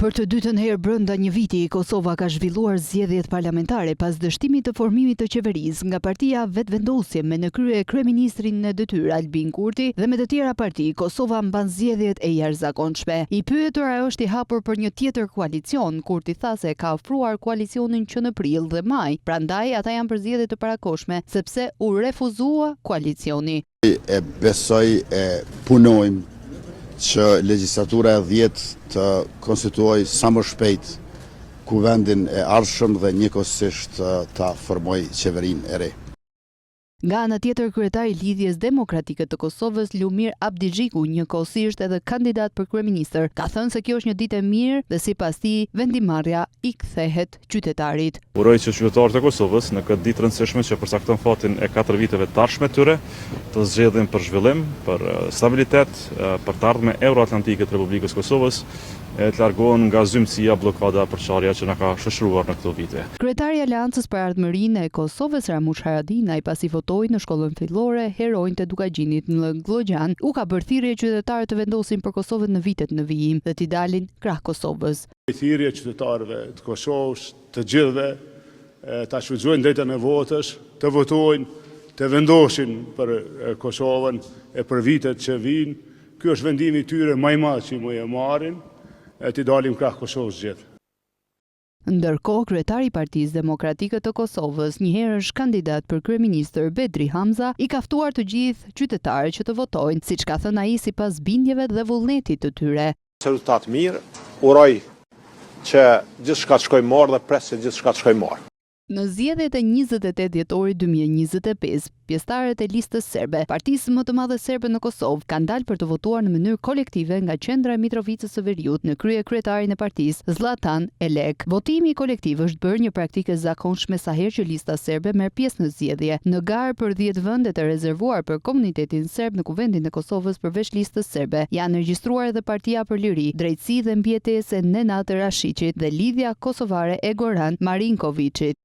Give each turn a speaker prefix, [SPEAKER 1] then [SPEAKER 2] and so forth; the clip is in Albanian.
[SPEAKER 1] Për të dytën herë brenda një viti, Kosova ka zhvilluar zgjedhjet parlamentare pas dështimit të formimit të qeverisë nga partia Vetëvendosje me në krye kryeministrin në detyrë Albin Kurti dhe me të tjera parti, Kosova mban zgjedhjet e jashtëzakonshme. I pyetur a është i hapur për një tjetër koalicion, Kurti tha se e ka ofruar koalicionin që në prill dhe maj, prandaj ata janë për zgjedhje të parakohshme, sepse u refuzua koalicioni.
[SPEAKER 2] E besoj e punojmë që legjislatura e dhjetë të konstituojë sa më shpejt Kuvendin e ardhshëm dhe njëkohësisht ta formojë qeverinë e re.
[SPEAKER 1] Nga ana tjetër kryetari i Lidhjes Demokratike të Kosovës, Lumir Abdixhiku, njëkohësisht edhe kandidat për kryeministër, ka thënë se kjo është një ditë e mirë dhe sipas tij, vendimmarrja i kthehet qytetarit.
[SPEAKER 3] Uroj që qytetarët e Kosovës, në këtë ditë të rëndësishme që përcakton fatin e katër viteve të ardhshme të tyre, të zgjedhin për zhvillim, për stabilitet, për të ardhme euroatlantike të Republikës së Kosovës, e të largohen nga zymtësia, bllokada, përçarja që na ka shoqëruar në këto vite.
[SPEAKER 1] Kryetari i Aleancës për Ardhmërinë e Kosovës, Ramush Haradinaj, pasi votoi në shkollën fillore Heronjtë e Dukagjinit në Gllogjan, u ka bërë thirrje qytetarëve të vendosin për Kosovën në vitet në vijim dhe t'i dalin krah Kosovës.
[SPEAKER 4] Bëj thirrje qytetarëve të Kosovës, të gjithëve, ta shfrytëzojnë drejtën e votës, të votojnë, të vendosin për Kosovën e për vitet që vijnë. Ky është vendimi i tyre më i madh që mund e marrin, e t'i dalim krah Kosovës të gjithë.
[SPEAKER 1] Ndërkohë, kryetari i Partisë Demokratike të Kosovës, njëherësh kandidat për kryeministër Bedri Hamza, i ka ftuar të gjithë qytetarët që të votojnë, siç ka thënë ai sipas bindjeve dhe vullnetit të tyre.
[SPEAKER 5] Rezultat mirë, uroj që gjithçka të shkojë mbarë dhe pres që gjithçka të shkojë mbarë.
[SPEAKER 1] Në zgjedhjet e 28 dhjetorit 2025, pjesëtarët e Listës Serbe, partisë më të madhe serbe në Kosovë, kanë dalë për të votuar në mënyrë kolektive nga qendra e Mitrovicës së Veriut në krye kryetarin e partisë, Zllatan Elek. Votimi kolektiv është bërë një praktikë e zakonshme sa herë që Lista Serbe merr pjesë në zgjedhje. Në garë për dhjetë vendet e rezervuar për komunitetin serb në Kuvendin e Kosovës përveç Listës Serbe, janë regjistruar edhe Partia për Liri, Drejtësi dhe Mbijetesë e Nenad Rashiqit dhe Lidhja Kosovare e Goran Marinkoviqit.